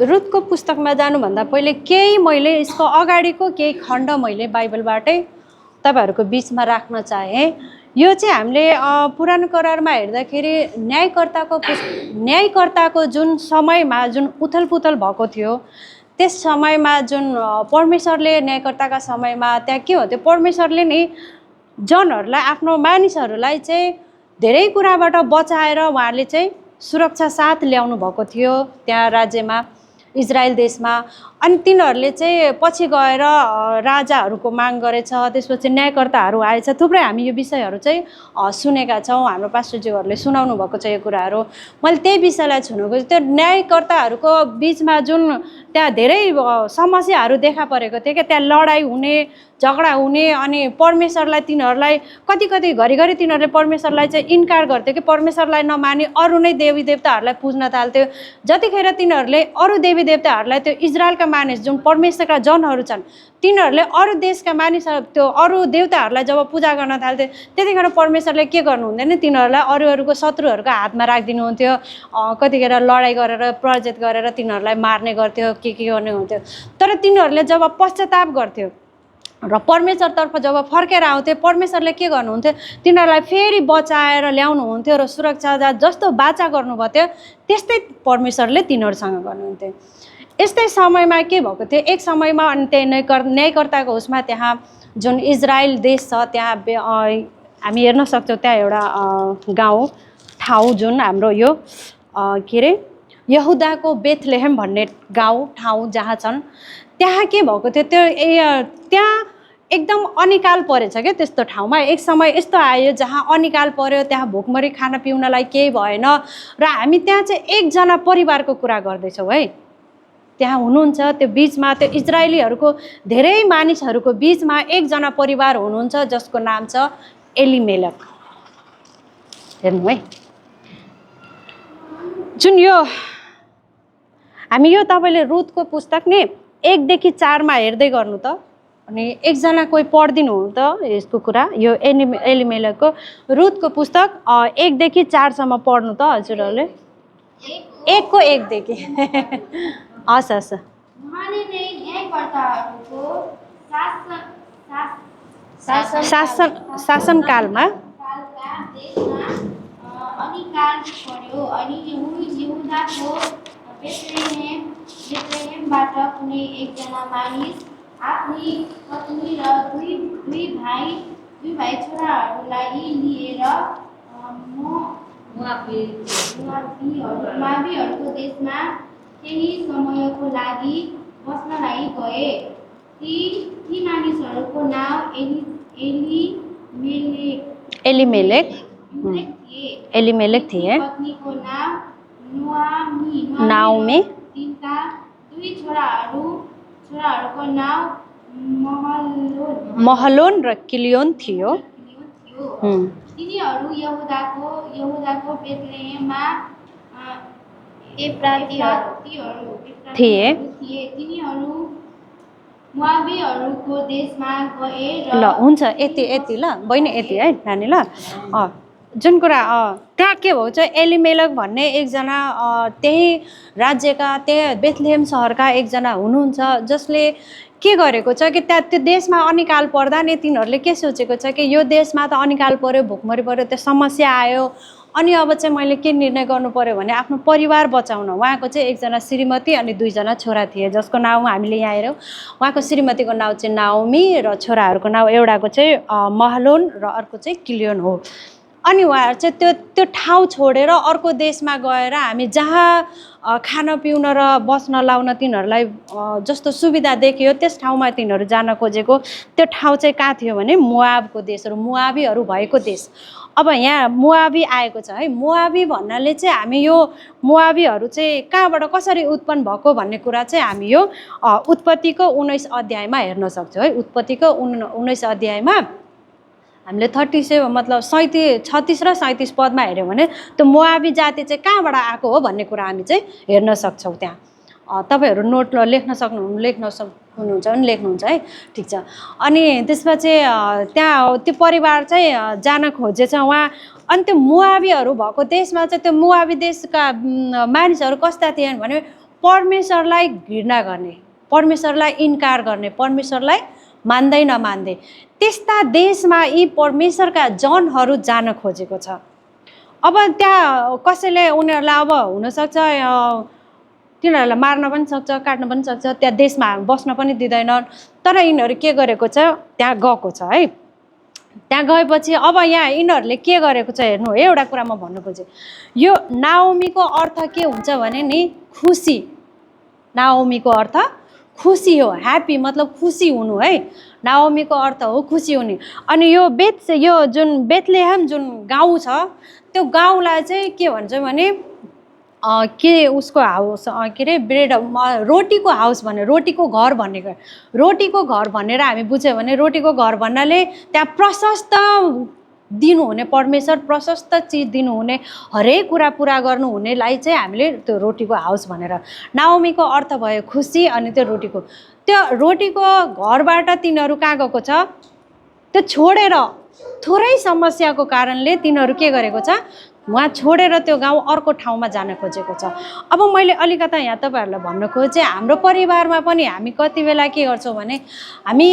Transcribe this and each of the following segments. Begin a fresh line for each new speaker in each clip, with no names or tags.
रुथको पुस्तकमा जानुभन्दा पहिले केही मैले यसको अगाडिको केही खण्ड मैले बाइबलबाटै तपाईँहरूको बिचमा राख्न चाहेँ। यो चाहिँ हामीले पुरानो करारमा हेर्दाखेरि न्यायकर्ताको जुन समयमा जुन उथलपुथल भएको थियो, त्यस समयमा जुन परमेश्वरले न्यायकर्ताका समयमा त्यहाँ के हुन्थ्यो, परमेश्वरले नि जनहरूलाई, आफ्नो मानिसहरूलाई चाहिँ धेरै कुराबाट बचाएर उहाँहरूले चाहिँ सुरक्षा साथ ल्याउनु भएको थियो त्यहाँ राज्यमा, इजरायल देशमा। अनि तिनीहरूले चाहिँ पछि गएर राजाहरूको माग गरेछ, त्यसपछि न्यायकर्ताहरू आएछ। थुप्रै हामी यो विषयहरू चाहिँ सुनेका छौँ, हाम्रो पास्टरज्यूहरूले सुनाउनु भएको छ यो कुराहरू। मैले त्यही विषयलाई छुनुको, त्यो न्यायकर्ताहरूको बिचमा जुन त्यहाँ धेरै समस्याहरू देखा परेको थियो क्या, त्यहाँ लडाइँ हुने, झगडा हुने, अनि परमेश्वरलाई तिनीहरूलाई कति घरिघरि तिनीहरूले परमेश्वरलाई चाहिँ इन्कार गर्थ्यो कि परमेश्वरलाई नमानी अरू नै देवी देवताहरूलाई पुज्न थाल्थ्यो। जतिखेर तिनीहरूले अरू देवी देवताहरूलाई, त्यो इजरायलका मानिस जुन परमेश्वरका जनहरू छन्, तिनीहरूले अरू देशका मानिसहरू त्यो अरू देवताहरूलाई जब पूजा गर्न थाल्थ्यो, त्यतिखेर परमेश्वरले के गर्नुहुन्थेन, तिनीहरूलाई अरूको शत्रुहरूको हातमा राखिदिनुहुन्थ्यो। कतिखेर लडाइँ गरेर पराजित गरेर तिनीहरूलाई मार्ने गर्थ्यो, के गर्ने हुन्थ्यो। तर तिनीहरूले जब पश्चाताप गर्थ्यो र परमेश्वरतर्फ जब फर्केर आउँथ्यो, परमेश्वरले के गर्नुहुन्थ्यो, तिनीहरूलाई फेरि बचाएर ल्याउनुहुन्थ्यो र सुरक्षा जस्तो बाचा गर्नुभएको थियो त्यस्तै परमेश्वरले तिनीहरूसँग गर्नुहुन्थ्यो। यस्तै समयमा के भएको थियो, एक समयमा अनि त्यही न्यायकर्ताको उसमा त्यहाँ जुन इजरायल देश छ, त्यहाँ हामी हेर्न सक्छौँ त्यहाँ एउटा ठाउँ जुन हाम्रो यो के अरे यहुदाको बेथलेहेम भन्ने ठाउँ जहाँ छन्, त्यहाँ के भएको थियो, त्यहाँ एकदम अनिकाल परेछ क्या। त्यस्तो ठाउँमा एक समय यस्तो आयो जहाँ अनिकाल पर्यो, त्यहाँ भोकमरी खान पिउनलाई केही भएन। र हामी त्यहाँ चाहिँ एकजना परिवारको कुरा गर्दैछौँ है। त्यहाँ हुनुहुन्छ त्यो बिचमा, त्यो इजरायलीहरूको धेरै मानिसहरूको बिचमा एकजना परिवार हुनुहुन्छ जसको नाम छ एलिमेलक। हेर्नु है, जुन यो हामी यो तपाईँले रुथको पुस्तक नि 1 देखि 4 हेर्दै गर्नु त। अनि एकजना कोही पढिदिनु हो त यसको कुरा, यो एलिमेलकको रुथको पुस्तक 1 देखि 4 पढ्नु त हजुरहरूले। 1 को 1 देखि हस् हस्। शासनकालमा
अनिकाल पर्यो अनि यहुदाको बेथलेहेमबाट कुनै एकजना मानिस आफ्नी पत्नी र दुई भाइ छोराहरूलाई लिएर मोआबीहरूको देशमा केही समयको लागि बस्नलाई गए। ती मानिसहरूको नाम
एलिमेलेक थिए।
पत्नीको नाम
नाओमी।
तिनका दुई छोराहरूको नाम
महलोन र किलियोन थियो।
तिनीहरू यहुदाको बेथलेहेममा एप्रातीहरू थिए। तिनीहरू मोआबीहरूको देशमा गए र
ल हुन्छ यति ल बहिनी, यति है नानी ल। जुन कुरा त्यहाँ के भएको छ, एलिमेलक भन्ने एकजना त्यही राज्यका, त्यही बेथलेहेम सहरका एकजना हुनुहुन्छ जसले के गरेको छ कि त्यहाँ त्यो देशमा अनिकाल पर्दा नि तिनीहरूले के सोचेको छ कि यो देशमा त अनिकाल पर्यो, भोकमरी पर्यो, त्यो समस्या आयो, अनि अब चाहिँ मैले के निर्णय गर्नु पर्यो भने आफ्नो परिवार बचाउन। उहाँको चाहिँ एकजना श्रीमती अनि 2 जना छोरा थिए जसको नाउँ हामीले यहाँ हेऱ्यौँ। उहाँको श्रीमतीको नाउँ चाहिँ नाओमी र छोराहरूको नाउँ एउटाको चाहिँ महलोन र अर्को चाहिँ किलियोन हो। अनि उहाँहरू चाहिँ त्यो ठाउँ छोडेर अर्को देशमा गएर हामी जहाँ खान पिउन र बस्न लाउन तिनीहरूलाई जस्तो सुविधा देखियो त्यस ठाउँमा तिनीहरू जान खोजेको। त्यो ठाउँ चाहिँ कहाँ थियो भने मोआबको देशहरू, मोआबीहरू भएको देश। अब यहाँ मोआबी आएको छ है। मोआबी भन्नाले चाहिँ हामी यो मोआबीहरू चाहिँ कहाँबाट कसरी उत्पन्न भएको भन्ने कुरा चाहिँ हामी यो उत्पत्तिको 19 अध्यायमा हेर्न सक्छौँ है। उत्पत्तिको 19 अध्यायमा हामीले 36 र 37 पदमा हेऱ्यौँ भने त्यो मोआबी जाति चाहिँ कहाँबाट आएको हो भन्ने कुरा हामी चाहिँ हेर्न सक्छौँ। त्यहाँ तपाईँहरू नोट लेख्न सक्नुहुन्छ भने लेख्नुहुन्छ है, ठिक छ। अनि त्यसपछि त्यहाँ त्यो परिवार चाहिँ जान खोजेछ उहाँ। अनि त्यो मोआबीहरू भएको देशमा चाहिँ त्यो मोआबी देशका मानिसहरू कस्ता थिए भने परमेश्वरलाई घृणा गर्ने, परमेश्वरलाई इन्कार गर्ने, परमेश्वरलाई मान्दै नमान्दै त्यस्ता देशमा यी परमेश्वरका जनहरू जान खोजेको छ। अब त्यहाँ कसैले उनीहरूलाई अब हुनसक्छ तिनीहरूलाई मार्न पनि सक्छ, काट्न पनि सक्छ, त्यहाँ देशमा बस्न पनि दिँदैनन्। तर यिनीहरू के गरेको छ, त्यहाँ गएको छ है। त्यहाँ गएपछि अब यहाँ यिनीहरूले के गरेको छ हेर्नु है। एउटा कुरा म भन्नु खोजेँ, यो नाओमीको अर्थ के हुन्छ भने नि खुसी। नाओमीको अर्थ खुसी हो, ह्याप्पी मतलब खुसी हुनु है। नाओमीको अर्थ हो खुसी हुने। अनि यो जुन बेथलेहेम जुन गाउँ छ त्यो गाउँलाई चाहिँ के भन्छ भने के उसको हाउस के अरे ब्रेड रोटीको हाउस भने, रोटीको घर भनेको, रोटीको घर भनेर हामी बुझ्यो भने रोटीको घर भन्नाले त्यहाँ प्रशस्त दिनुहुने परमेश्वर, प्रशस्त चिज दिनुहुने, हरेक कुरा पुरा गर्नुहुनेलाई चाहिँ हामीले त्यो रोटीको हाउस भनेर। नाओमीको अर्थ भयो खुसी। अनि त्यो रोटीको घरबाट तिनीहरू कहाँ गएको छ, त्यो छोडेर थोरै समस्याको कारणले तिनीहरू के गरेको छ, उहाँ छोडेर त्यो गाउँ अर्को ठाउँमा जान खोजेको छ। अब मैले अलिकता यहाँ तपाईँहरूलाई भन्न खोजेँ, हाम्रो परिवारमा पनि हामी कति बेला के गर्छौँ भने हामी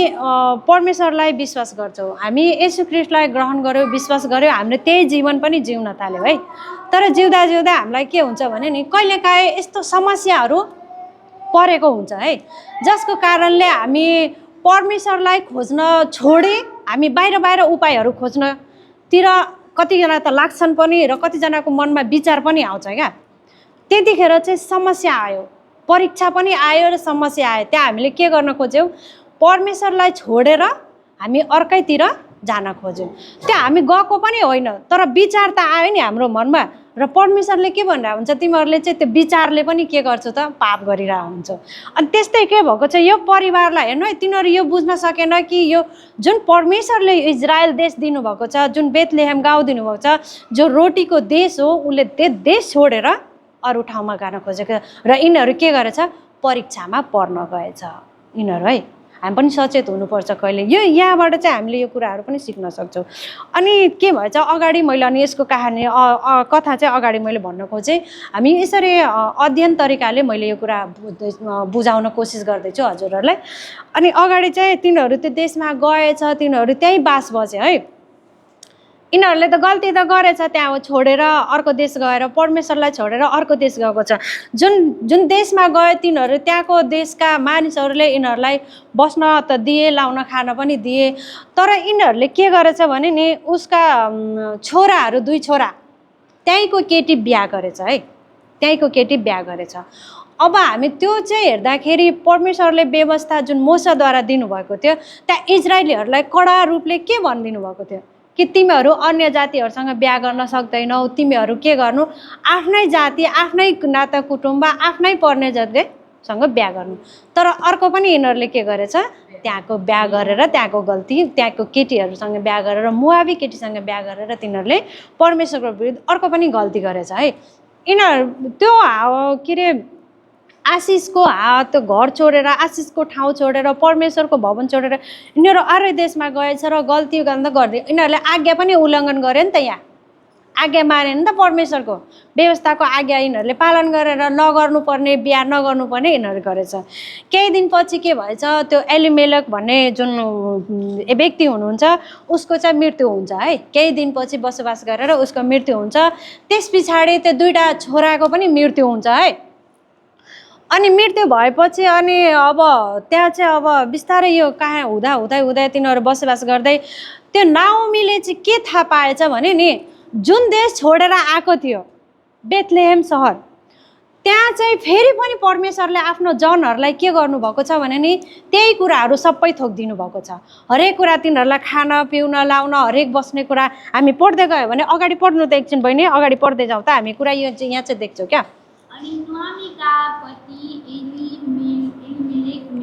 परमेश्वरलाई विश्वास गर्छौँ, हामी येशू ख्रीष्टलाई ग्रहण गऱ्यौँ, विश्वास गऱ्यौँ, हामीले त्यही जीवन पनि जिउन थाल्यौँ है। तर जिउँदा जिउँदा हामीलाई के हुन्छ भने नि कहिलेकाहीँ यस्तो समस्याहरू परेको हुन्छ है, जसको कारणले हामी परमेश्वरलाई खोज्न छोडे, हामी बाहिर बाहिर उपायहरू खोज्नतिर कतिजना त लाग्छन् पनि र कतिजनाको मनमा विचार पनि आउँछ क्या। त्यतिखेर चाहिँ समस्या आयो, परीक्षा पनि आयो र समस्या आयो। त्यहाँ हामीले के गर्न खोज्यौँ, परमेश्वरलाई छोडेर हामी अर्कैतिर जान खोज्यौँ। त्यहाँ हामी गएको पनि होइन, तर विचार त आयो नि हाम्रो मनमा, र परमेश्वरले के भनिरहेको हुन्छ, तिमीहरूले चाहिँ त्यो विचारले पनि के गर्छौ त, पाप गरिरहेको हुन्छ। अनि त्यस्तै के भएको छ यो परिवारलाई हेर्नु है, तिनीहरू यो बुझ्न सकेन कि यो जुन परमेश्वरले इजरायल देश दिनुभएको छ, जुन बेथलेहेम गाउँ दिनुभएको छ, जो रोटीको देश हो, उसले त्यो देश छोडेर अरू ठाउँमा जान खोजेको। र यिनीहरू के गरेछ, परीक्षामा पर्न गएछ यिनीहरू है। हामी पनि सचेत हुनुपर्छ कहिले। यहाँबाट चाहिँ हामीले यो कुराहरू पनि सिक्न सक्छौँ। अनि के भएछ अगाडि मैले अनि यसको कहानी कथा चाहिँ अगाडि मैले भन्न खोजेँ। हामी यसरी अध्ययन तरिकाले मैले यो कुरा बुझाउन कोसिस गर्दैछु हजुरहरूलाई। अनि अगाडि चाहिँ तिनीहरू त्यो देशमा गएछ, तिनीहरू त्यहीँ बास बस्यो है। यिनीहरूले त गल्ती त गरेछ, त्यहाँ छोडेर अर्को देश गएर परमेश्वरलाई छोडेर अर्को देश गएको छ। जुन देशमा गयो तिनीहरू त्यहाँको देशका मानिसहरूले यिनीहरूलाई बस्न त दिए, लाउन खान पनि दिए। तर यिनीहरूले के गरेछ भने नि उसका छोराहरू, 2 छोरा त्यहीँको केटी बिहा गरेछ है, त्यहीँको केटी बिहा गरेछ। अब हामी त्यो चाहिँ हेर्दाखेरि परमेश्वरले व्यवस्था जुन मोसाद्वारा दिनुभएको थियो, त्यहाँ इजरायलीहरूलाई कडा रूपले के भनिदिनु भएको थियो कि तिमीहरू अन्य जातिहरूसँग बिहा गर्न सक्दैनौ, तिमीहरू के गर्नु, आफ्नै जाति, आफ्नै नाता कुटुम्ब, आफ्नै पर्ने जातिसँग बिहा गर्नु। तर अर्को पनि यिनीहरूले के गरेछ, त्यहाँको बिहा गरेर, त्यहाँको गल्ती, त्यहाँको केटीहरूसँग बिहा गरेर, मोआबी केटीसँग बिहा गरेर तिनीहरूले परमेश्वरको विरुद्ध अर्को पनि गल्ती गरेछ है। यिनीहरू त्यो के अरे आशिषको हात घर छोडेर, आशिषको ठाउँ छोडेर, परमेश्वरको भवन छोडेर यिनीहरू अरू देशमा गएछ र गल्ती गर्दा गर्दै यिनीहरूले आज्ञा पनि उल्लङ्घन गरे नि त। यहाँ आज्ञा माने नि त, परमेश्वरको व्यवस्थाको आज्ञा यिनीहरूले पालन गरेर नगर्नुपर्ने, बिहा नगर्नुपर्ने यिनीहरू गरेछ। केही दिनपछि के भएछ, त्यो एलिमेलेक भन्ने जुन व्यक्ति हुनुहुन्छ उसको चाहिँ मृत्यु हुन्छ है। केही दिनपछि बसोबास गरेर उसको मृत्यु हुन्छ। त्यस पछाडि त्यो 2टा छोराको पनि मृत्यु हुन्छ है। अनि मृत्यु भएपछि अनि अब त्यहाँ चाहिँ अब बिस्तारै यो कहाँ हुँदै तिनीहरू बसोबास गर्दै त्यो नाओमीले चाहिँ के थाहा पाएछ भने नि जुन देश छोडेर आएको थियो बेथलेहेम सहर, त्यहाँ चाहिँ फेरि पनि परमेश्वरले आफ्नो जनहरूलाई के गर्नुभएको छ भने नि त्यही कुराहरू सबै थोकिदिनु भएको छ। हरेक कुरा तिनीहरूलाई खान पिउन लाउन, हरेक बस्ने कुरा हामी पढ्दै गयो भने, अगाडि पढ्नु त एकछिन बहिनी, अगाडि पढ्दै जाउँ त हामी कुरा यो चाहिँ यहाँ चाहिँ देख्छौँ क्या।
अनि नुहामीका पति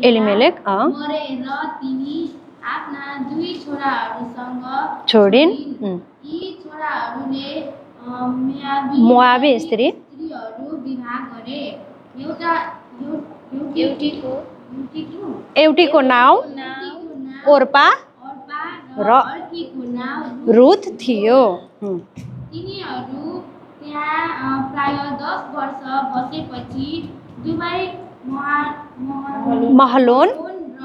एलिमेलेक
मरे र तिनी आफ्ना 2 छोराहरूसँग
छोडिन्।
यी छोराहरूले
मोआबी स्त्रीहरू
विवाह गरे।
एउटीको नाउँ ओर्पा र
अर्कीको नाउँ
रुथ थियो।
तिनीहरू त्यहाँ प्राय 10 वर्ष बसेपछि दुवै
महलोन
र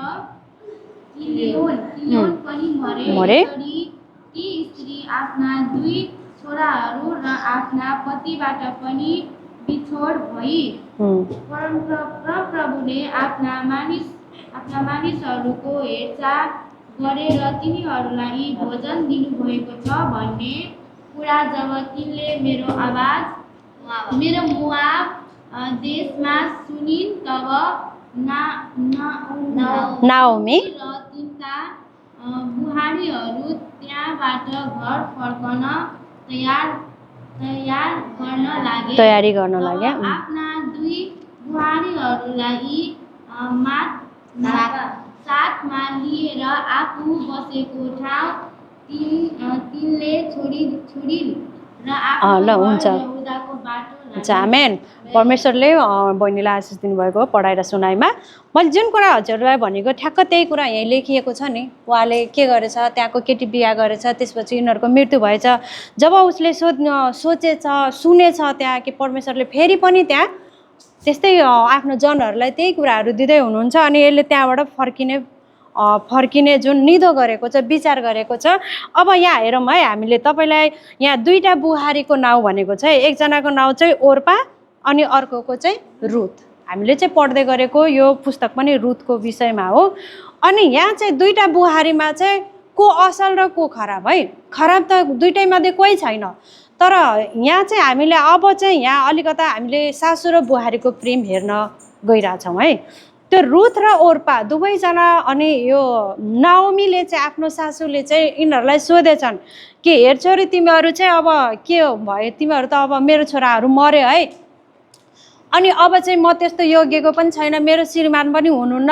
किलियोन पनि
मरे।
यसरी ती स्त्री आफ्ना दुई छोराहरू र आफ्ना पतिबाट पनि बिछोड भई। परमप्रभुले आफ्ना मानिसहरूको हेरचाह गरेर तिनीहरूलाई भोजन दिनुभएको छ भन्ने कुरा जब तिनले मेरो मोआब देशमा सुनिन् तब
नाओमी
र तिनका बुहारीहरू त्यहाँबाट घर फर्कन तयारी गर्न लागे। आफ्ना दुई बुहारीहरूलाई साथमा लिएर आफू बसेको ठाउँ तिनले छोडिन् र आफ्नो यहुदाको बाटो
लाग्यो। आमेन। परमेश्वरले बहिनीलाई आशिष दिनुभएको पढाइ र सुनाइमा मैले जुन कुरा हजुरलाई भनेको ठ्याक्क त्यही कुरा यहीँ लेखिएको छ नि। उहाँले के गरेछ, त्यहाँको केटी बिहा गरेछ, त्यसपछि यिनीहरूको मृत्यु भएछ। जब उसले सोचेछ सुनेछ त्यहाँ कि परमेश्वरले फेरि पनि त्यहाँ त्यस्तै आफ्नो जनहरूलाई त्यही कुराहरू दिँदै हुनुहुन्छ अनि यसले त्यहाँबाट फर्किने जुन निधो गरेको छ, विचार गरेको छ। अब यहाँ हेरौँ है, हामीले तपाईँलाई यहाँ दुईवटा बुहारीको नाउँ भनेको छ। एकजनाको नाउँ चाहिँ ओर्पा अनि अर्कोको चाहिँ रुथ। हामीले चाहिँ पढ्दै गरेको यो पुस्तक पनि रुथको विषयमा हो। अनि यहाँ चाहिँ दुईवटा बुहारीमा चाहिँ को असल र को खराब है। खराब त दुइटैमध्ये कोही छैन, तर यहाँ चाहिँ हामीले अब चाहिँ यहाँ अलिकता हामीले सासू र बुहारीको प्रेम हेर्न गइरहेछौँ है। त्यो रुथ र ओर्पा दुवैजना अनि यो नाओमीले चाहिँ आफ्नो सासूले चाहिँ यिनीहरूलाई सोधेछन् कि हेर छोरी तिमीहरू चाहिँ अब के भयो, तिमीहरू त अब मेरो छोराहरू मऱ्यो है, अनि अब चाहिँ म त्यस्तो योग्यको पनि छैन, मेरो श्रीमान पनि हुनुहुन्न,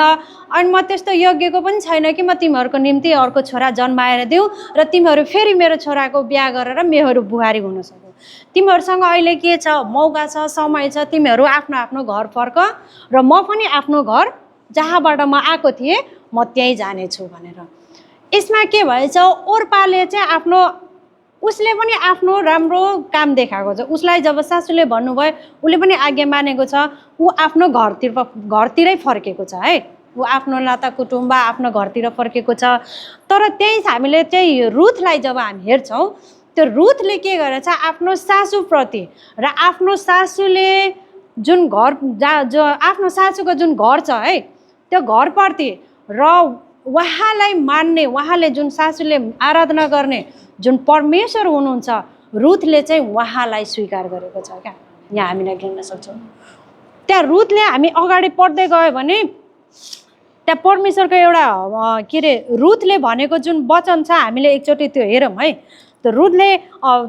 अनि म त्यस्तो योग्यको पनि छैन कि म तिमीहरूको निम्ति अर्को छोरा जन्माएर दिउँ र तिमीहरू फेरि मेरो छोराको बिहा गरेर मेरो बुहारी हुन सक्यौ। तिमीहरूसँग अहिले के छ, मौका छ, समय छ, तिमीहरू आफ्नो आफ्नो घर फर्क र म पनि आफ्नो घर जहाँबाट म आएको थिएँ म त्यहीँ जानेछु भनेर। यसमा के भएछ, ओर्पाले चाहिँ उसले पनि आफ्नो राम्रो काम देखाएको छ। उसलाई जब सासूले भन्नुभयो उसले पनि आज्ञा मानेको छ। ऊ आफ्नो घरतिरै फर्केको छ है। ऊ आफ्नो नाता कुटुम्ब आफ्नो घरतिर फर्केको छ। तर त्यही हामीले चाहिँ रुथलाई जब हामी हेर्छौँ, त्यो रुथले के गरेछ, आफ्नो सासूप्रति र आफ्नो सासूले जुन घर आफ्नो सासूको जुन घर छ है, त्यो घरप्रति र उहाँलाई मान्ने, उहाँले जुन सासूले आराधना गर्ने जुन परमेश्वर हुनुहुन्छ, रुथले चाहिँ उहाँलाई स्वीकार गरेको छ क्या। यहाँ हामीलाई हेर्न सक्छौँ। त्यहाँ रुथले हामी अगाडि पढ्दै गयो भने त्यहाँ परमेश्वरको एउटा के अरे रुथले भनेको जुन वचन छ हामीले एकचोटि त्यो हेरौँ है। त्यो रुथले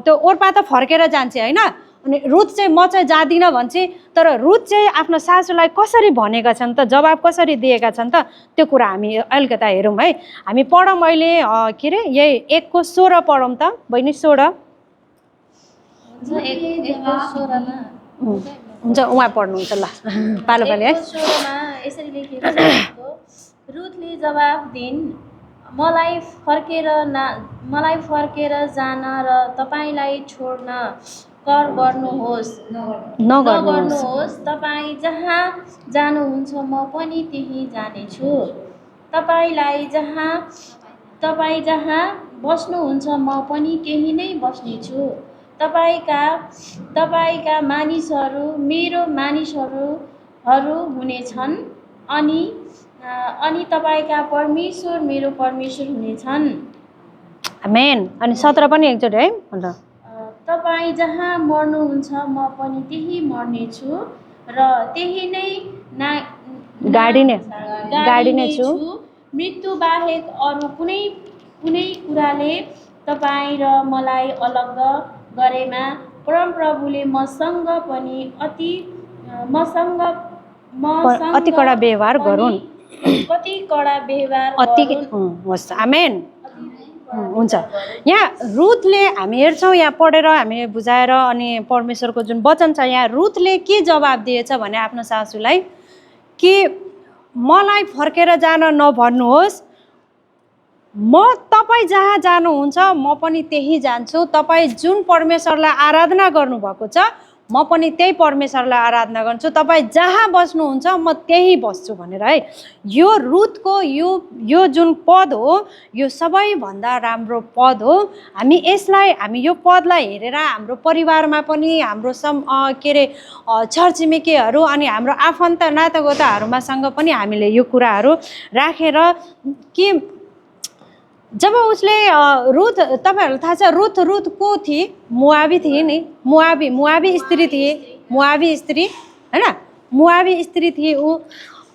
त्यो ओर्पा त फर्केर जान्छ होइन, अनि रुथ चाहिँ म चाहिँ जाँदिनँ भन्छ, तर रुथ चाहिँ आफ्नो सासूलाई कसरी भनेका छन् त, जवाब कसरी दिएका छन् त, त्यो कुरा हामी अलिकता हेरौँ है। हामी पढौँ अहिले के अरे यही 1:16 पढौँ त बहिनी। 16 हुन्छ, उहाँ पढ्नुहुन्छ ल पालो पालो है।
16मा यसरी लेखिएको छ, रुथले जवाफ दिइन्, मलाई फर्केर जान र तपाईँलाई छोड्न कर नगर्नुहोस्। तपाईँ जहाँ जानुहुन्छ म पनि त्यहीँ जानेछु। तपाईँ जहाँ बस्नुहुन्छ म पनि त्यहीँ नै बस्नेछु। तपाईँका मानिसहरू मेरो मानिसहरू हुनेछन् अनि तपाईँका परमेश्वर मेरो परमेश्वर हुनेछन्।
आमेन। अनि 17 पनि एकचोटि है।
तपाईँ जहाँ मर्नुहुन्छ म पनि त्यही मर्नेछु र त्यही नै
गाडिने छु।
मृत्यु बाहेक अरू कुनै कुराले तपाईँ र मलाई अलग गरेमा परमप्रभुले मसँग अति कडा व्यवहार गरून्।
आमेन। हुन्छ। यहाँ रुथले हामी हेर्छौँ, यहाँ पढेर हामी बुझाएर अनि परमेश्वरको जुन वचन छ, यहाँ रुथले के जवाब दिएछ भने आफ्नो सासूलाई कि मलाई फर्केर जान नभन्नुहोस्, तपाईँ जहाँ जानुहुन्छ म पनि त्यही जान्छु। तपाईँ जुन परमेश्वरलाई आराधना गर्नुभएको छ म पनि त्यही परमेश्वरलाई आराधना गर्छु, तपाईँ जहाँ बस्नुहुन्छ म त्यही बस्छु भनेर है। यो रुथको यो जुन पद हो यो सबैभन्दा राम्रो पद हो। हामी यो पदलाई हेरेर हाम्रो परिवारमा पनि हाम्रो के अरे छरछिमेकीहरू अनि हाम्रो आफन्त नातागोताहरूमासँग पनि हामीले यो कुराहरू राखेर कि जब उसले रुथ, तपाईँहरूलाई थाहा छ रुथ को थिए? मोआबी थिए नि, मोआबी स्त्री थिए, मोआबी स्त्री होइन, मोआबी स्त्री थिए ऊ।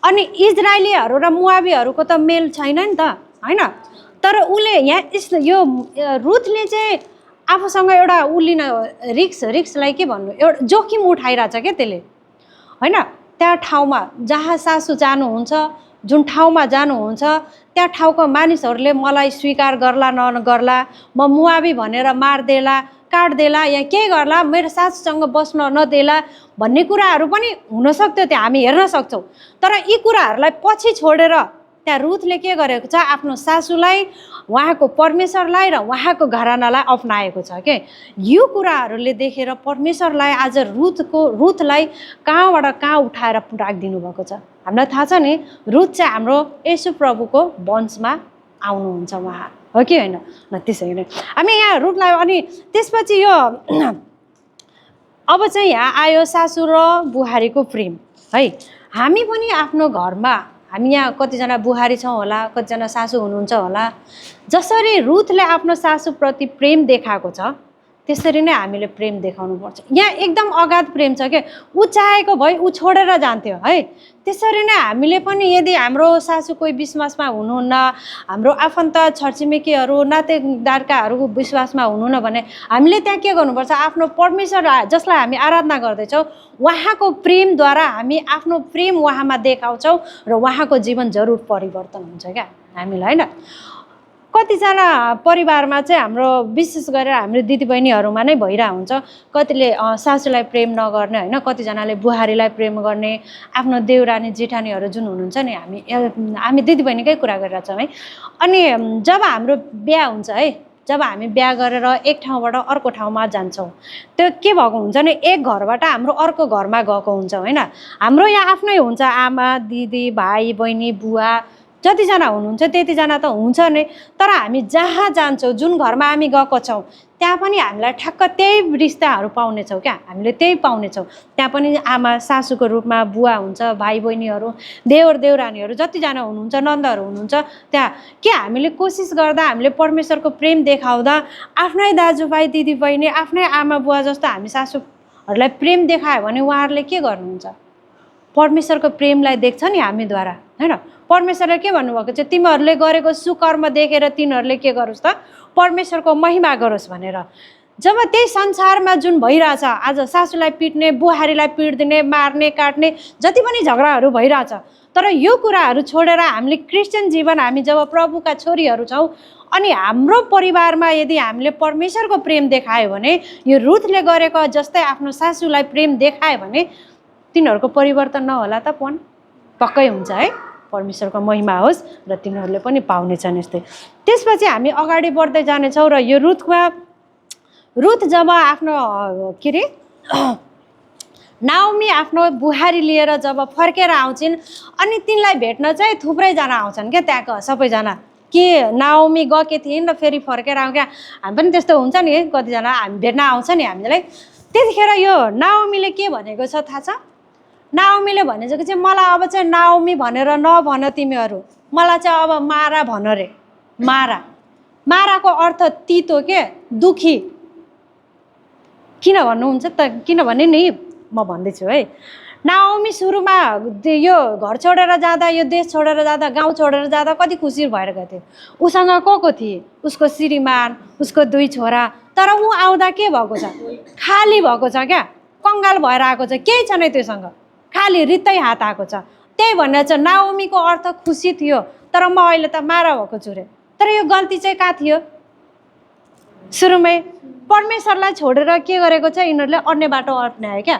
अनि इजरायलीहरू र मोआबीहरूको त मेल छैन नि त होइन। तर उसले यहाँ यो रुथले चाहिँ आफूसँग एउटा उलिन रिक्सलाई के भन्नु, एउटा जोखिम उठाइरहेछ क्या त्यसले होइन। त्यहाँ ठाउँमा जहाँ सासू जानुहुन्छ, जुन ठाउँमा जानुहुन्छ त्यहाँ ठाउँको मानिसहरूले मलाई स्वीकार गर्ला नगर्ला, म मुआबी भनेर मारिदेला काट्देला या केही गर्ला, मेरो सासूसँग बस्न नदेला भन्ने कुराहरू पनि हुनसक्थ्यो, त्यहाँ हामी हेर्न सक्छौँ। तर यी कुराहरूलाई पछि छोडेर त्यहाँ रुथले के गरेको छ, आफ्नो सासूलाई, उहाँको परमेश्वरलाई र उहाँको घरानालाई अपनाएको छ के। यो कुराहरूले देखेर परमेश्वरलाई आज रुथलाई कहाँबाट कहाँ उठाएर राखिदिनु भएको छ। हामीलाई थाहा छ नि रुथ चाहिँ हाम्रो येशू प्रभुको वंशमा आउनुहुन्छ उहाँ, हो कि होइन? ल त्यसै नै हामी यहाँ रुथलाई, अनि त्यसपछि यो अब चाहिँ यहाँ आयो सासू र बुहारीको प्रेम है। हामी पनि आफ्नो घरमा, हामी यहाँ कतिजना बुहारी छौँ होला, कतिजना सासू हुनुहुन्छ होला, जसरी रुथले आफ्नो सासूप्रति प्रेम देखाएको छ त्यसरी नै हामीले प्रेम देखाउनुपर्छ। यहाँ एकदम अगाध प्रेम छ क्या, ऊ चाहेको भए ऊ छोडेर जान्थ्यो है। त्यसरी नै हामीले पनि यदि हाम्रो सासू कोही विश्वासमा हुनुहुन्न, हाम्रो आफन्त छरछिमेकीहरू नातेदारकाहरूको विश्वासमा हुनुहुन्न भने हामीले त्यहाँ के गर्नुपर्छ, आफ्नो परमेश्वर जसलाई हामी आराधना गर्दैछौँ उहाँको प्रेमद्वारा हामी आफ्नो प्रेम उहाँमा देखाउँछौँ र उहाँको जीवन जरुर परिवर्तन हुन्छ क्या हामीलाई होइन। कतिजना परिवारमा चाहिँ हाम्रो विशेष गरेर हाम्रो दिदीबहिनीहरूमा नै भइरहेको हुन्छ, कतिले सासूलाई प्रेम नगर्ने होइन, कतिजनाले बुहारीलाई प्रेम गर्ने, आफ्नो देउरानी जेठानीहरू जुन हुनुहुन्छ नि, हामी दिदीबहिनीकै कुरा गरिरहेछौँ है। अनि जब हाम्रो बिहा हुन्छ है, जब हामी बिहा गरेर एक ठाउँबाट अर्को ठाउँमा जान्छौँ, त्यो के भएको हुन्छ नि, एक घरबाट हाम्रो अर्को घरमा गएको हुन्छ होइन। हाम्रो यहाँ आफ्नै हुन्छ, आमा दिदी भाइ बहिनी बुवा जतिजना हुनुहुन्छ त्यतिजना त हुन्छ नै, तर हामी जहाँ जान्छौँ, जुन घरमा हामी गएको छौँ त्यहाँ पनि हामीलाई ठ्याक्क त्यही रिस्ताहरू पाउनेछौँ क्या, हामीले त्यही पाउनेछौँ। त्यहाँ पनि आमा सासूको रूपमा बुवा हुन्छ, भाइ बहिनीहरू, देवर देउरानीहरू जतिजना हुनुहुन्छ, नन्दहरू हुनुहुन्छ। त्यहाँ के हामीले कोसिस गर्दा, हामीले परमेश्वरको प्रेम देखाउँदा आफ्नै दाजुभाइ दिदीबहिनी, आफ्नै आमा बुवा जस्तो हामी सासूहरूलाई प्रेम देखायो भने उहाँहरूले के गर्नुहुन्छ, परमेश्वरको प्रेमलाई देख्छ नि हामीद्वारा होइन। परमेश्वरले के भन्नुभएको छ, तिमीहरूले गरेको सुकर्म देखेर तिनीहरूले के गरोस् त, परमेश्वरको महिमा गरोस् भनेर। जब त्यही संसारमा जुन भइरहेछ आज, सासूलाई पिट्ने, बुहारीलाई पिट्दिने, मार्ने काट्ने जति पनि झगडाहरू भइरहेछ, तर यो कुराहरू छोडेर हामीले क्रिस्चियन जीवन, हामी जब प्रभुका छोरीहरू छौँ अनि हाम्रो परिवारमा यदि हामीले परमेश्वरको प्रेम देखायो भने, यो रुथले गरेको जस्तै आफ्नो सासूलाई प्रेम देखायो भने तिनीहरूको परिवर्तन नहोला त पक्कै हुन्छ है। परमेश्वरको महिमा होस् र तिनीहरूले पनि पाउनेछन् यस्तै। त्यसपछि हामी अगाडि बढ्दै जानेछौँ र यो रुथ जब आफ्नो के अरे नाओमी आफ्नो बुहारी लिएर जब फर्केर आउँछिन् अनि तिनलाई भेट्न चाहिँ थुप्रैजना आउँछन् क्या, त्यहाँको सबैजना के नाओमी गएकी थिइन् र फेरि फर्केर आउँ क्या, हामी पनि त्यस्तो हुन्छ नि, कतिजना हामी भेट्न आउँछ नि हामीलाई। त्यतिखेर यो नाओमीले के भनेको छ थाहा छ? नाओमीले भनेको चाहिँ मलाई अब चाहिँ नाओमी भनेर नभन तिमीहरू, मलाई चाहिँ अब मारा भन रे। माराको अर्थ तितो के, दुखी। किन भन्नुहुन्छ त, किनभने नि म भन्दैछु है, नाओमी सुरुमा यो घर छोडेर जाँदा, यो देश छोडेर जाँदा, गाउँ छोडेर जाँदा कति खुसी भएर गएको थियो। उसँग को थिए, उसको श्रीमान, उसको 2 छोरा, तर ऊ आउँदा के भएको छ, खाली भएको छ क्या, कङ्गाल भएर आएको छ, केही छैन त्योसँग, खाली रित्तै हात आएको छ। त्यही भनेर चाहिँ नाओमीको अर्थ खुसी थियो, तर म अहिले त मारा भएको छु रे। तर यो गल्ती चाहिँ कहाँ थियो, सुरुमै परमेश्वरलाई छोडेर के गरेको छ यिनीहरूले, अन्य बाटो अप्नायो क्या,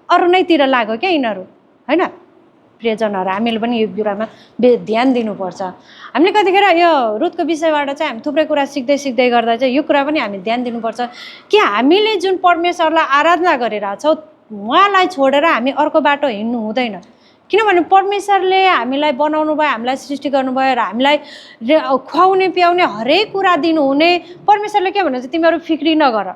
अरू नैतिर लाग्यो क्या यिनीहरू होइन। प्रियजनहरू हामीले पनि यो कुरामा ध्यान दिनुपर्छ। हामीले कतिखेर यो रुथको विषयबाट चाहिँ हामी थुप्रै कुरा सिक्दै गर्दा चाहिँ यो कुरा पनि हामी ध्यान दिनुपर्छ कि हामीले जुन परमेश्वरलाई आराधना गरिरहेछौँ उहाँलाई छोडेर हामी अर्को बाटो हिँड्नु हुँदैन। किनभने परमेश्वरले हामीलाई बनाउनु भयो, हामीलाई सृष्टि गर्नुभयो र हामीलाई खुवाउने पियाउने हरेक कुरा दिनुहुने। परमेश्वरले के भन्नुहुन्छ, तिमीहरू फिक्री नगर,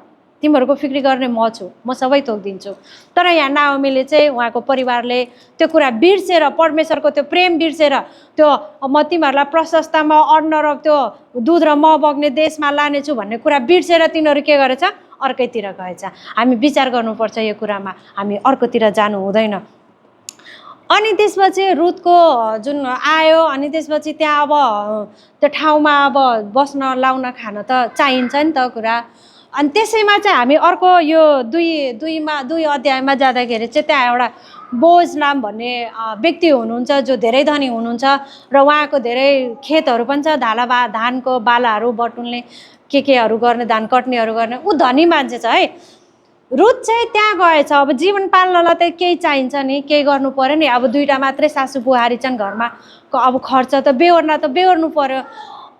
तिमीहरूको फिक्री गर्ने म छु, म सबै थोक दिन्छु। तर यहाँ नाओमीले चाहिँ उहाँको परिवारले त्यो कुरा बिर्सेर, परमेश्वरको त्यो प्रेम बिर्सेर, त्यो म तिमीहरूलाई प्रशस्तमा अन्न र त्यो दुध र मह बग्ने देशमा लानेछु भन्ने कुरा बिर्सेर तिनीहरू के गरेछ, अर्कैतिर गएछ। हामी विचार गर्नुपर्छ यो कुरामा, हामी अर्कोतिर जानु हुँदैन। अनि त्यसपछि रुथको जुन आयो, अनि त्यसपछि त्यहाँ अब त्यो ठाउँमा अब बस्न लाउन खान त चाहिन्छ नि त कुरा। अनि त्यसैमा चाहिँ हामी अर्को यो दुई अध्यायमा जाँदाखेरि चाहिँ त्यहाँ एउटा बोज नाम भन्ने व्यक्ति हुनुहुन्छ जो धेरै धनी हुनुहुन्छ र उहाँको धेरै खेतहरू पनि छ, धानको बालाहरू बटुल्ने केहरू गर्ने, धान कट्नेहरू गर्ने, ऊ धनी मान्छे छ है। रुथ चाहिँ त्यहाँ गएछ। अब जीवन पाल्नलाई त केही चाहिन्छ नि, केही गर्नु पर्यो नि। अब दुईवटा मात्रै सासू बुहारी छन् घरमा, अब खर्च त बेहोर्नु पर्यो।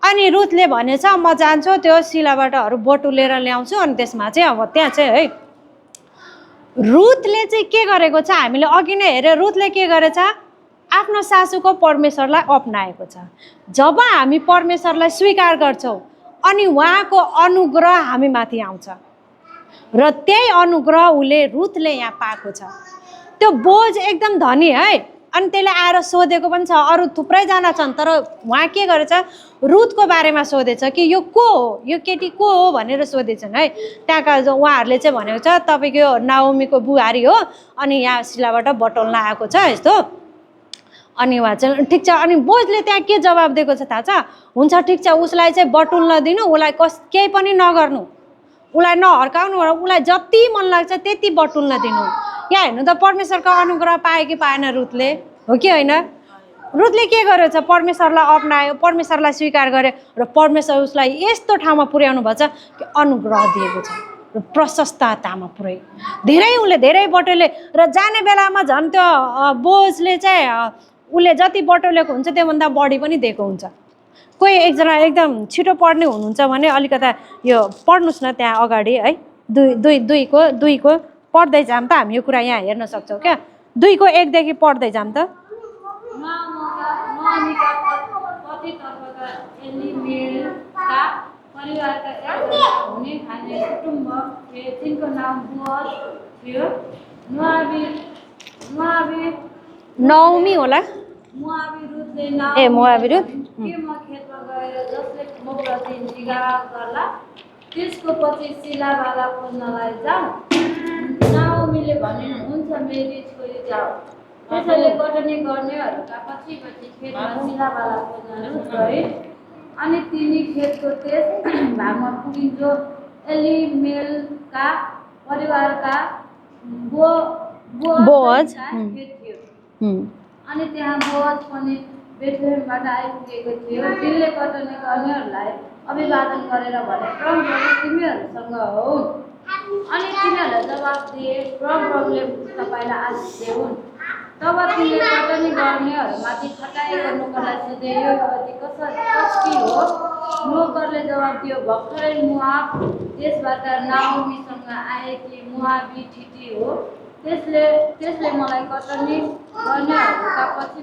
अनि रुथले भनेछ म जान्छु त्यो सिलाबाटहरू बटुलेर ल्याउँछु। अनि त्यसमा चाहिँ अब त्यहाँ चाहिँ है रुथले चाहिँ के गरेको छ, हामीले अघि नै हेऱ्यो, रुथले के गरेछ, आफ्नो सासूको परमेश्वरलाई अपनाएको छ। जब हामी परमेश्वरलाई स्वीकार गर्छौँ अनि उहाँको अनुग्रह हामी माथि आउँछ र त्यही अनुग्रह रुथले यहाँ पाएको छ। त्यो बोझ एकदम धनी है। अनि त्यसले आएर सोधेको पनि छ, अरू थुप्रैजना छन्, तर उहाँ के गरेछ, रुथको बारेमा सोधेछ कि यो को हो, यो केटी को हो भनेर सोधेछन् है। त्यहाँका उहाँहरूले चाहिँ भनेको छ तपाईँको यो नाओमीको बुहारी हो, अनि यहाँ सिलाबाट बटुल्न आएको छ यस्तो। अनि उहाँ चाहिँ ठिक छ। अनि बोझले त्यहाँ के जवाब दिएको छ थाहा छ, हुन्छ ठिक छ, उसलाई चाहिँ बटुल्न दिनु, उसलाई केही पनि नगर्नु, उसलाई नहर्काउनु, उसलाई जति मन लाग्छ त्यति बटुल्न दिनु। यहाँ हेर्नु त परमेश्वरको अनुग्रह पायो कि पाएन रुथले, हो कि होइन? रुथले के गरेको छ, परमेश्वरलाई अपनायो, परमेश्वरलाई स्वीकार गर्यो र परमेश्वर उसलाई यस्तो ठाउँमा पुर्याउनु भएको छ कि अनुग्रह दिएको छ र प्रशस्ततामा पुर्यायो। धेरै बटुले र जाने बेलामा झन् त्यो बोझले चाहिँ उसले जति बटुलेको हुन्छ त्योभन्दा बढी पनि दिएको हुन्छ। कोही एकजना एकदम छिटो पढ्ने हुनुहुन्छ भने अलिकता यो पढ्नुहोस् न त्यहाँ अगाडि है, दुईको पढ्दै जाऊँ त हामी यो कुरा यहाँ हेर्न सक्छौँ क्या। 2 को 1 देखि पढ्दै जाऊँ त।
परिवारका एकजना हुने खाने कुटुम्ब थिए, तिनको नाम बोअज थियो।
नौमी होला,
मोआबी रुथले नाम
मोआबी रुथ
के म खेतमा गएर जसले म प्रति जिगाह गर्ला त्यसको पछि सिलाबाला खोज्नलाई जाऊँ। नाओमीले भने हुन्छ, मेरी छोरी जाऊ। त्यसैले कटनी गर्नेहरूका पछि खेतमा सिलाबाला खोज्न रुथ गए। अनि तिनी खेतको त्यस भागमा पुगिन् जो एलिमेलका परिवारका बोअज खेत थियो। अनि त्यहाँ बोअज पनि बेथलेहमबाट आइपुगेको थियो। तिनले कटनी गर्नेहरूलाई अभिवादन गरेर भने, प्रभु तिमीहरूसँग हो। अनि तिनीहरूले जवाब दिए, प्रभुले तपाईँलाई आशिष देऊन्। तब तिनले कटनी गर्नेहरूमाथि खटाइ गर्नुको लागि सोधे, यो युवती कसकी हो? नोकरले जवाब दियो, भर्खरै मोआब देशबाट नाओमीसँग आएकी मोआबी ठिटी हो। त्यसले मलाई कटनी गर्नेहरूका पछि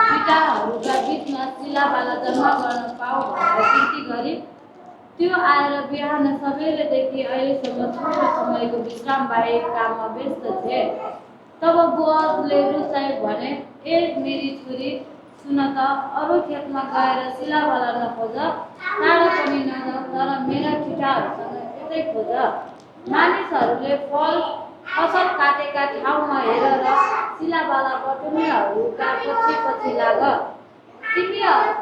पिटाहरूका बिचमा सिलाबाला जम्मा गर्न पाऊ भनेर बिन्ती गरी त्यो आएर बिहान सबैले देखि अहिलेसम्म छोटो समयको विश्राम बाहेक काममा व्यस्त थिए। तब बोअजले रुथलाई भने, ए मेरी छोरी, सुन त, अरू खेतमा गएर सिलाबाला नखोज, टाढो पनि नजाऊ, तर मेरा ठिटाहरूसँग यतै खोज। मानिसहरूले फसल काटेका ठाउँमा हेरेर सिलाबाला बटुल्नेहरूका पछि लाग।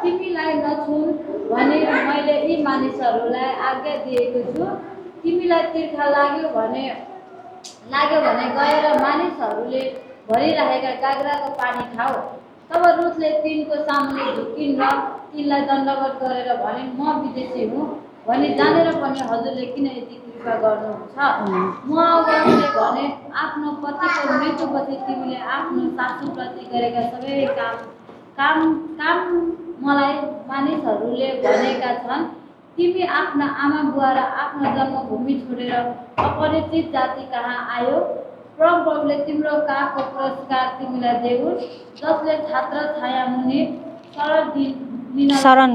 तिमीलाई नछुन् भने मैले यी मानिसहरूलाई आज्ञा दिएको छु। तिमीलाई तिर्खा लाग्यो भने गएर मानिसहरूले भरिरहेका गाग्राको पानी खाऊ। तब रुथले तिनको सामुन्ने झुकिन् र तिनलाई दण्डवत गरेर भने, म विदेशी हुँ भनी जानेर पनि हजुरले किन यति कृपा गर्नुहुन्छ? मोआबले भने, आफ्नो पतिको मृत्युपछि तिमीले आफ्नो सासूप्रति गरेका सबै काम मलाई मानिसहरूले भनेका छन्। तिमी आफ्ना आमा बुवा र आफ्नो जन्मभूमि छोडेर अपरिचित जाति कहाँ आयो। परमप्रभुले तिम्रो काखको पुरस्कार तिमीलाई देऊन्, जसले छात्र छाया मुनि
शरण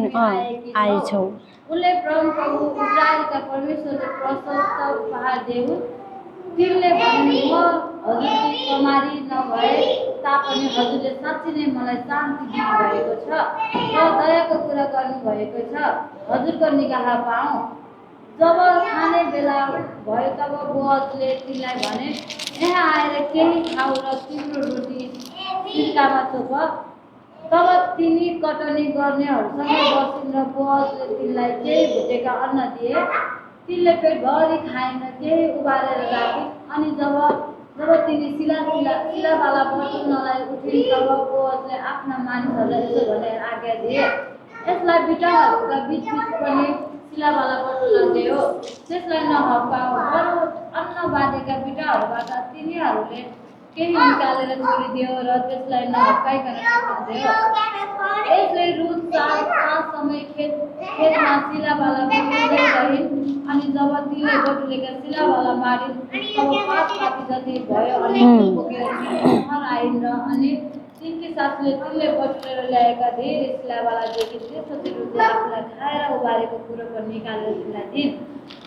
आएछौ। उसले परमप्रभु इस्राएलका परमेश्वरले प्रशस्त पहाड देऊन्। तिनले भने म हजुरकी कुमारी नभए तापनि हजुरले साँच्चै नै मलाई शान्ति दिनुभएको छ र दयाको कुरा गर्नुभएको छ। हजुरको निगाह पाऊँ। जब खाने बेला भयो तब बोअजले तिनलाई भने, यहाँ आएर केही खाऊ र तिम्रो रोटी सिर्कामा थोप। तब तिनी कटनी गर्नेहरूसँग बसिन् र बोअजले तिनलाई केही भुटेका अन्न दिए। तिनले पेटभरि खाइन, केही उबालेर राखिन्। अनि जब तिनी सिलावाला बटुल्नलाई उठिन् तब बोअजले आफ्ना मानिसहरूलाई यसो भनेर आज्ञा दिए, यसलाई बिटाहरूका बिचबिच पनि सिलावाला बटुल्न देऊ, त्यसलाई नहप्काऊ। बरु अन्न बाँधेका बिटाहरूबाट तिनीहरूले केही निकालेर छोडिदियो र त्यसलाई नहप्काइकन टिप्न यसले रुथ साँझसम्म खेतमा सिलावाला बटुल्दै रहिन्। अनि जब तिनले बटुलेका सिलावाला मारिन् तब 5 पाती जति भयो। अनि बोकेर घर आइन् र अनि तिनकी सासूले तिनले बटुलेर ल्याएका धेरै सिलावाला देखिन्। त्यसपछि रुथले आफूलाई खाएर उबारेको कुरो पनि निकालेर तिनलाई दिइन्।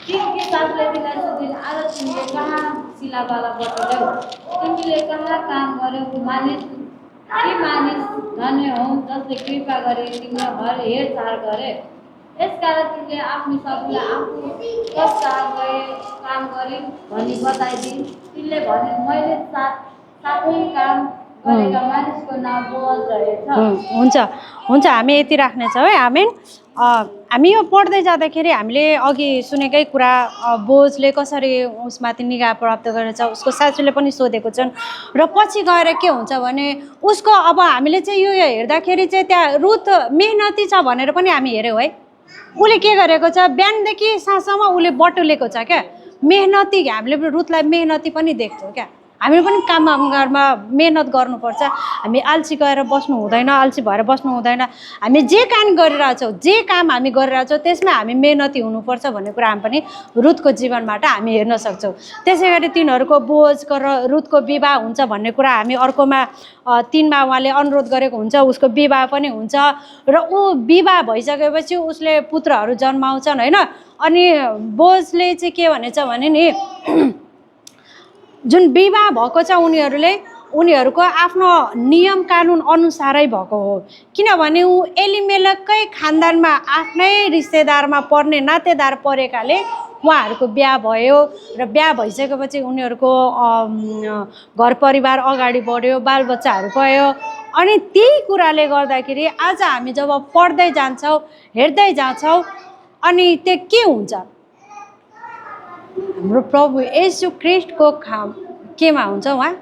तिनकी सासूले तिनलाई सोधिन्, आज तिमीले कहाँ सिलावाला बटुल्यौ? तिमीले कहाँ काम गर्यौ? मानिस धन्य हौ जसले कृपा गरे तिम्रो हेरचाह गरे। यसकारण तिनले आफ्नो सासूलाई आफू कस काम गरिन् भनी बताइदिन्। तिनले भने, मैले साथै काम गरेका मानिसको नाम बोअज रहेछ।
हुन्छ हामी यति राख्नेछौँ है। हामी यो पढ्दै जाँदाखेरि हामीले अघि सुनेकै कुरा, बोअजले कसरी उसमाथि निगाह प्राप्त गरेछ, उसको सासूले पनि सोधेको छन् र पछि गएर के हुन्छ भने उसको अब हामीले चाहिँ यो हेर्दाखेरि चाहिँ त्यहाँ रुथ मेहनती छ भनेर पनि हामी हेऱ्यौँ है। उसले के गरेको छ, बिहानदेखि साँझसम्म उसले बटुलेको छ क्या। मेहनती, हामीले रुथलाई मेहनती पनि देख्छौँ क्या। हामीले पनि काममा मेहनत गर्नुपर्छ। हामी आल्सी गएर बस्नु हुँदैन, आल्सी भएर बस्नु हुँदैन। हामी जे काम हामी गरिरहेछौँ त्यसमा हामी मेहनती हुनुपर्छ भन्ने कुरा हामी पनि रुथको जीवनबाट हामी हेर्न सक्छौँ। त्यसै गरी तिनीहरूको बोअजको र रुथको विवाह हुन्छ भन्ने कुरा हामी अर्कोमा 3मा उहाँले अनुरोध गरेको हुन्छ, उसको विवाह पनि हुन्छ र ऊ विवाह भइसकेपछि उसले पुत्रहरू जन्माउँछन् होइन। अनि बोअजले चाहिँ के भनेछ भने नि, जुन विवाह भएको छ उनीहरूको आफ्नो नियम कानुन अनुसारै भएको हो। किनभने ऊ एलिमेलेककै खानदानमा आफ्नै रिश्तेदारमा पर्ने नातेदार परेकाले उहाँहरूको बिहा भयो र बिहा भइसकेपछि उनीहरूको घर परिवार अगाडि बढ्यो, बालबच्चाहरू भयो। अनि त्यही कुराले गर्दाखेरि आज हामी जब पढ्दै जान्छौँ, हेर्दै जान्छौँ, अनि त्यो के हुन्छ, हाम्रो प्रभु येशू ख्रीष्टको केमा हुन्छ, उहाँ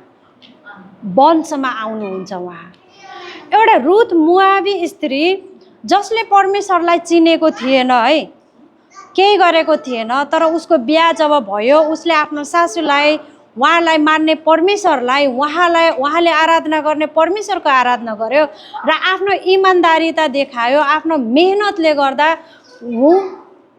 वंशमा आउनुहुन्छ। उहाँ एउटा रुथ मोआबी स्त्री जसले परमेश्वरलाई चिनेको थिएन है, केही गरेको थिएन, तर उसको बिहा जब भयो उसले आफ्नो सासूलाई, उहाँलाई मान्ने परमेश्वरलाई, उहाँले आराधना गर्ने परमेश्वरको आराधना गर्यो र आफ्नो इमान्दारिता देखायो। आफ्नो मेहनतले गर्दा ऊ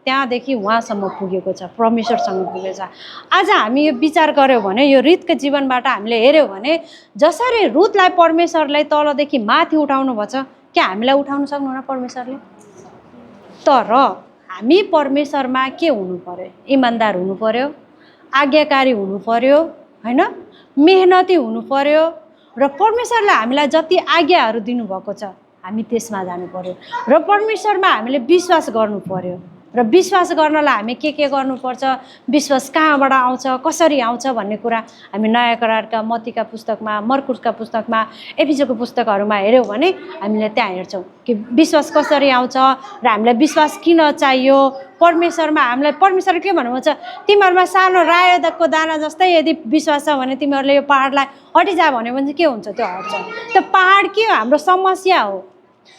त्यहाँदेखि उहाँसम्म पुगेको छ, परमेश्वरसँग पुगेको छ। आज हामी यो विचार गऱ्यौँ भने, यो रुथको जीवनबाट हामीले हेऱ्यौँ भने जसरी रुथलाई परमेश्वरले तलदेखि माथि उठाउनु भएको छ, क्या हामीलाई उठाउनु सक्नुहुन्न परमेश्वरले? तर हामी परमेश्वरमा के हुनु पर्यो? इमान्दार हुनु पर्यो, आज्ञाकारी हुनु पर्यो होइन, मेहनती हुनु पर्यो र परमेश्वरले हामीलाई जति आज्ञाहरू दिनुभएको छ हामी त्यसमा जानु पर्यो र परमेश्वरमा हामीले विश्वास गर्नु पर्यो। र विश्वास गर्नलाई हामी के गर्नुपर्छ, विश्वास कहाँबाट आउँछ, कसरी आउँछ भन्ने कुरा हामी नयाँ करारका मत्तीका पुस्तकमा, मर्कुसका पुस्तकमा, एफिसोको पुस्तकहरूमा हेऱ्यौँ भने हामीले त्यहाँ हेर्छौँ कि विश्वास कसरी आउँछ र हामीलाई विश्वास किन चाहियो। परमेश्वरमा हामीलाई परमेश्वरले के भन्नुहुन्छ, तिमीहरूमा सानो रायोको दाना जस्तै यदि विश्वास छ भने तिमीहरूले यो पहाडलाई हटिजा भन्यो भने चाहिँ के हुन्छ, त्यो हट्छ। त्यो पहाड के हो, हाम्रो समस्या हो।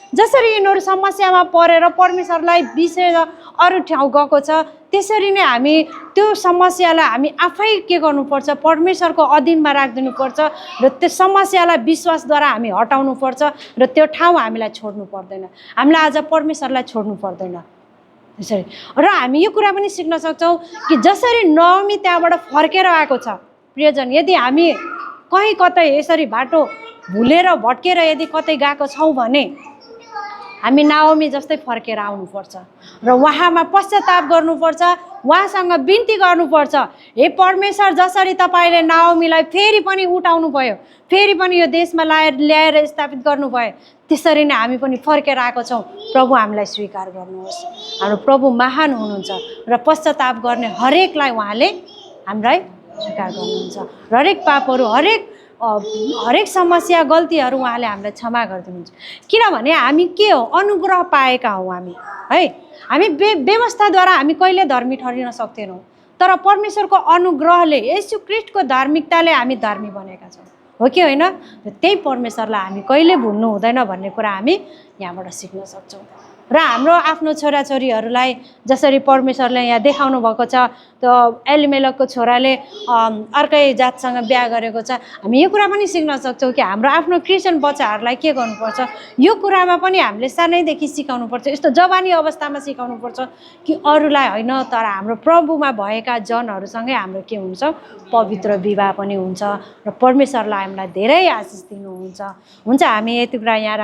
जसरी यिनीहरू समस्यामा परेर परमेश्वरलाई बिर्सेर अरू ठाउँ गएको छ, त्यसरी नै हामी त्यो समस्यालाई हामी आफै के गर्नुपर्छ, परमेश्वरको अधीनमा राखिदिनुपर्छ र त्यो समस्यालाई विश्वासद्वारा हामी हटाउनुपर्छ र त्यो ठाउँ हामीलाई छोड्नु पर्दैन। हामीलाई आज परमेश्वरलाई छोड्नु पर्दैन। यसरी र हामी यो कुरा पनि सिक्न सक्छौँ कि जसरी नवमी त्यहाँबाट फर्केर आएको छ प्रियजन, यदि हामी कहीँ कतै यसरी बाटो भुलेर भट्केर यदि कतै गएको छौँ भने हामी नाओमी जस्तै फर्केर आउनुपर्छ र उहाँमा पश्चाताप गर्नुपर्छ, उहाँसँग बिन्ती गर्नुपर्छ। हे परमेश्वर, जसरी तपाईँले नाओमीलाई फेरि पनि उठाउनु भयो, फेरि पनि यो देशमा ल्याएर स्थापित गर्नुभयो, त्यसरी नै हामी पनि फर्केर आएको छौँ। प्रभु हामीलाई स्वीकार गर्नुहोस्। हाम्रो प्रभु महान हुनुहुन्छ र पश्चाताप गर्ने हरेकलाई उहाँले हामीलाई स्वीकार गर्नुहुन्छ र हरेक पापहरू, हरेक समस्या, गल्तीहरू उहाँले हामीलाई क्षमा गरिदिनुहुन्छ। किनभने हामी के हो, अनुग्रह पाएका हौँ हामी है। हामी व्यवस्थाद्वारा हामी कहिले धर्मी ठहरिन सक्दैनौँ, तर परमेश्वरको अनुग्रहले, येशू ख्रीष्टको धार्मिकताले हामी धर्मी बनेका छौँ, हो कि होइन? त्यही परमेश्वरलाई हामी कहिले भुल्नु हुँदैन भन्ने कुरा हामी यहाँबाट सिक्न सक्छौँ। र हाम्रो आफ्नो छोराछोरीहरूलाई जसरी परमेश्वरले यहाँ देखाउनु भएको छ, त्यो एलिमेलेकको छोराले अर्कै जातसँग बिहा गरेको छ, हामी यो कुरा पनि सिक्न सक्छौँ कि हाम्रो आफ्नो क्रिस्चियन बच्चाहरूलाई के गर्नुपर्छ, यो कुरामा पनि हामीले सानैदेखि सिकाउनुपर्छ। यस्तो जवानी अवस्थामा सिकाउनुपर्छ कि अरूलाई होइन, तर हाम्रो प्रभुमा भएका जनहरूसँगै हाम्रो के हुन्छ, पवित्र विवाह पनि हुन्छ र परमेश्वरलाई हामीलाई धेरै आशिष दिनुहुन्छ। हुन्छ, हामी यति कुरा यहाँ